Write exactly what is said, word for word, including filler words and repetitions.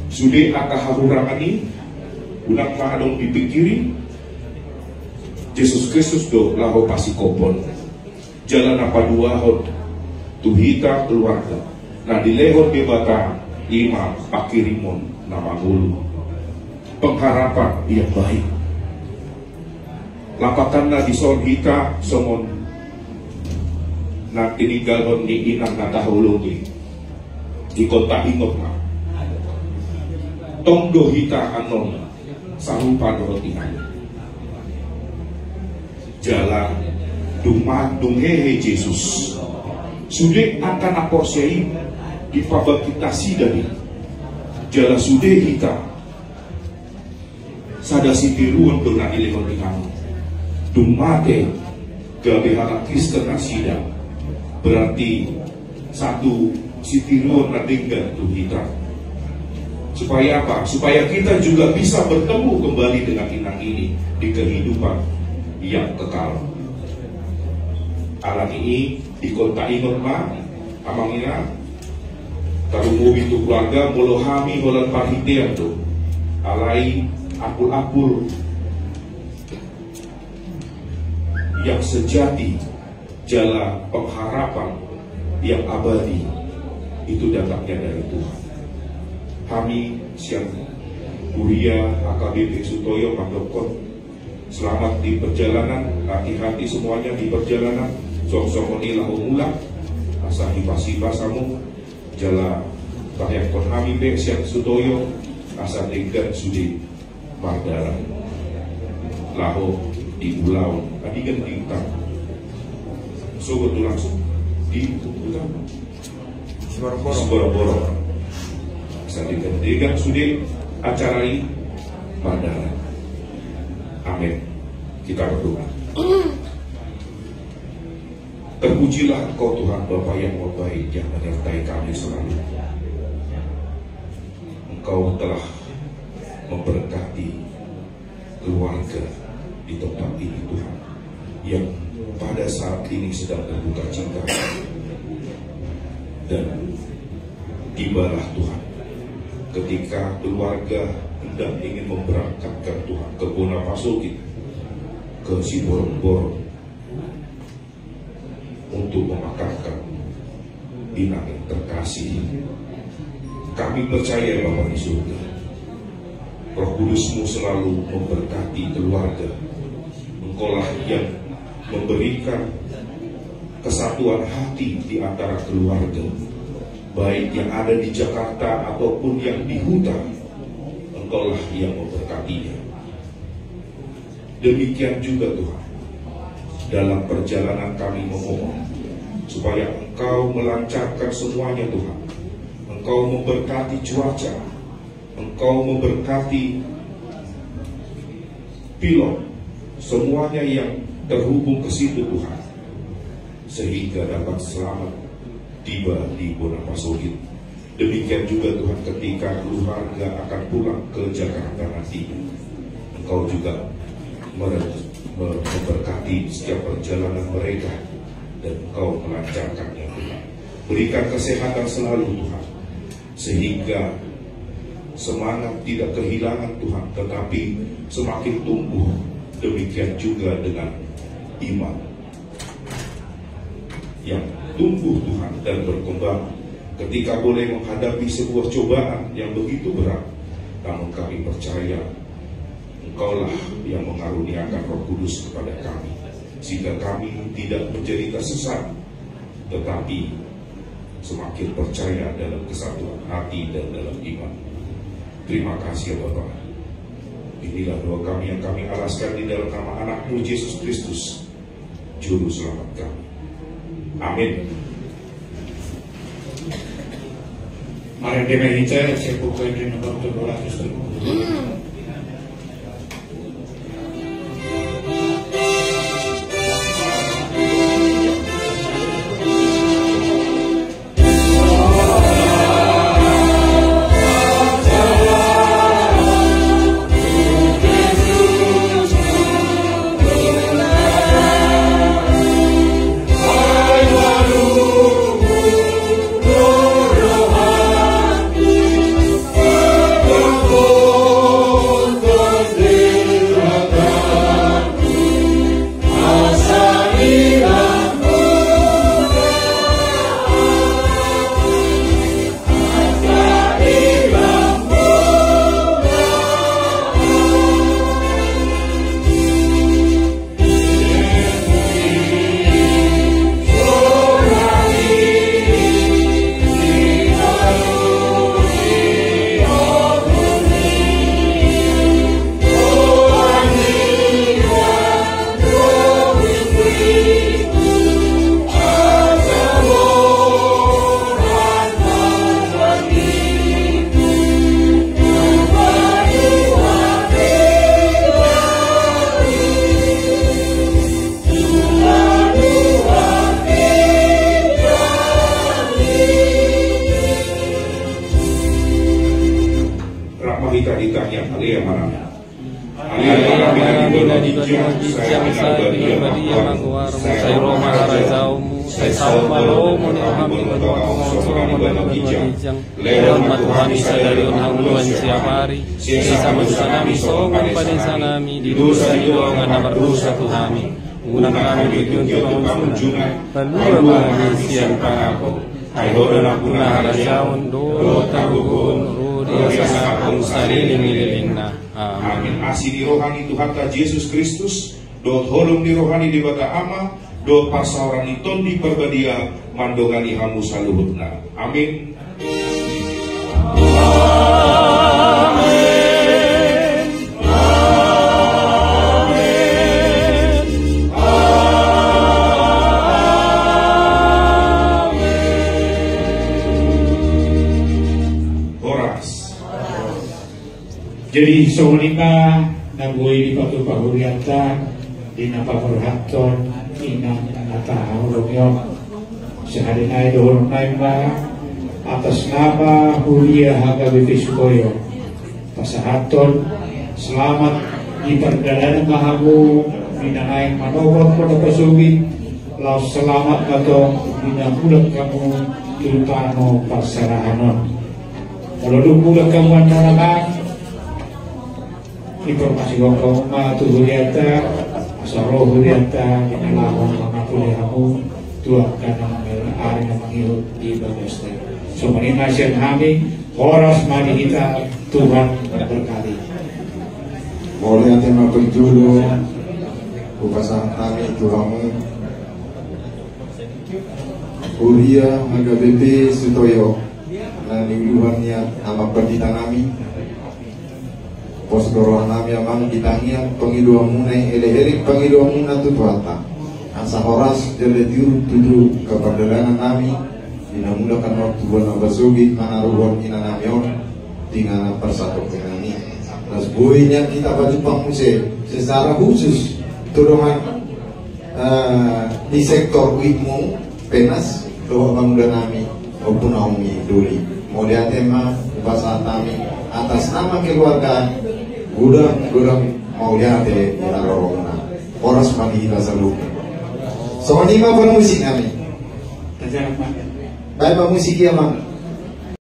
Sude angka hahurangan i, unang ma adong dipingkiri, Jesus Kristus do laho pasingkophon. Jala na paduahon tu hita keluarga na dilehon Debata, i ma pangkirimon na mangolu, pengharapan yang baik. Lapatanna dison hita songon na tininggalhon ni inang na taholongi. Ingkon taingot ma, tong do hita annon sarupa dohot inang i. Jala dung ma, dung hehe Jesus, sude angka na porsea i dipabangkit nasida be. Jala sude hita sada sitiruon do na dilehon inang i. Dung mate gabe halak Kristen nasida, berarti satu sitiruon na denggan tu hita. Supaya apa? Supaya kita juga bisa bertemu kembali dengan inang ini di kehidupan yang kekal. Alani i, ingkon taingot ma, amang inang, tarlumobi tu keluarga, molo hami holan parhitean do, alai apul-apul yang sejati, jala pengharapan yang abadi itu datangnya dari Tuhan. Hami sian Kuria H K B P Sutoyo mandokkon, selamat di perjalanan, hati-hati semuanya di perjalanan, songon-songon i laho mulak, asa hipas-hipas hamu, jala paheakkon hami pe sian Sutoyo, asa denggan sude mardalan laho di ulaon, adigan di utang. Sogot tu langsung di utang. Siborok-borok. Siborok-borok. Asa denggan-denggan sude acara i mardalan. Amin. Kita berdoa. Terpujilah Engkau, Tuhan, Bapa yang baik, yang menyertai kami selalu. Engkau telah memberkati keluarga di tempat ini, Tuhan, yang pada saat ini sedang berduka cita. Dan tibalah, Tuhan, ketika keluarga hendak ingin memberangkatkan, Tuhan, ke Bona Pasogit, ke Siborong-borong, untuk memakamkan inang yang terkasih. Kami percaya, Bapa di surga, Roh Kudus-Mu selalu memberkati keluarga. Engkaulah yang memberikan kesatuan hati di antara keluarga, baik yang ada di Jakarta ataupun yang di huta. Engkaulah yang memberkatinya. Demikian juga, Tuhan, dalam perjalanan kami memohon supaya Engkau melancarkan semuanya, Tuhan. Engkau memberkati cuaca, Engkau memberkati pilot, semuanya yang terhubung ke situ, Tuhan, sehingga dapat selamat tiba di Bona Pasogit. Demikian juga, Tuhan, ketika keluarga akan pulang ke Jakarta nantinya, Engkau juga mere-, me-, memberkati setiap perjalanan mereka, dan Engkau melancarkannya, Tuhan. Berikan kesehatan selalu, Tuhan, sehingga semangat tidak kehilangan, Tuhan, tetapi semakin tumbuh. Demikian juga dengan iman yang tumbuh, Tuhan, dan berkembang ketika boleh menghadapi sebuah cobaan yang begitu berat. Namun kami percaya Engkaulah yang mengaruniakan Roh Kudus kepada kami, sehingga kami tidak menjadi tersesat, tetapi semakin percaya dalam kesatuan hati dan dalam iman. Terima kasih, ya Bapa. Inilah doa kami yang kami alaskan di dalam nama Anak-Mu, Yesus Kristus, Juru Selamat kami. Amin. Mari, deme hita, sepuku ini nomor tujuh belas. Hita ditanya ale Amanami. Ale Amanami na di banua ginjang, sai pinarbadia ma goarmu, sai ro ma harajaonmu, sai saut ma lomo ni roham di banua tonga on songon na di banua ginjang. Lehon ma tu hami sadari on hangoluan siapari. Sesa ma dosanami songon panesanami di dosa ni dongan na mardosa tu hami. Unang hami togihon tu pangunjunan, palua ma hami sian pangago. Ai Ho do nampuna harajaon dohot hagogoon ro di hasangapon saleleng ni lelengna. Amin. Asi ni roha ni Tuhanta Jesus Kristus, dohot holong ni roha ni Debata Ama, dohot parsaoran ni Tondi Parbadia mandongani hamu saluhutna. Amin. Horas. Jadi songon i ma na boi dipatupa hurianta di na paborhathon inang na tahaholongi on. Sahali nai dohonon nai ma atas nama huria H K B P Sutoyo pasahathon selamat di pardalanan ma hamu di na naeng manogot Pondok Pasogit, laos selamat ma tong di na mulak hamu tu tano parserahan on. Molo dung mulak hamu annon amang, informasi hamu ma tu hurianta, asa ro hurianta di na laho mangapuli hamu tu angka na ari na mangihut di bagasta. Songon i ma sian hami, horas ma di hita, Tuhan memberkati. Mauliate ma parjolo hupasahat hami tu hamu huria H K B P Sutoyo na niuluhon ni amang pandita nami. Pos do roha nami amang di tangiang pangidoanmuna i, elek-elek pangidoanmuna tu Tuhanta, asa horas jala tiur tutu angka pardalanan nami di na mulak annon tu banua na pasogit manaruhon inanami on di inganan parsatongkinan i. Laos boi nian hita patupa muse secara khusus tu dongan eh, di sektor U I P mu, Penas, dohot pangula nami, Ompu Naomi Doli. Mauliate ma hupasahat hami atas nama keluarga, godang, godang mauliate di haroromuna. Horas ma di hita saluhutna. Songon i ma parmusik nami. Baen ma musik i amang.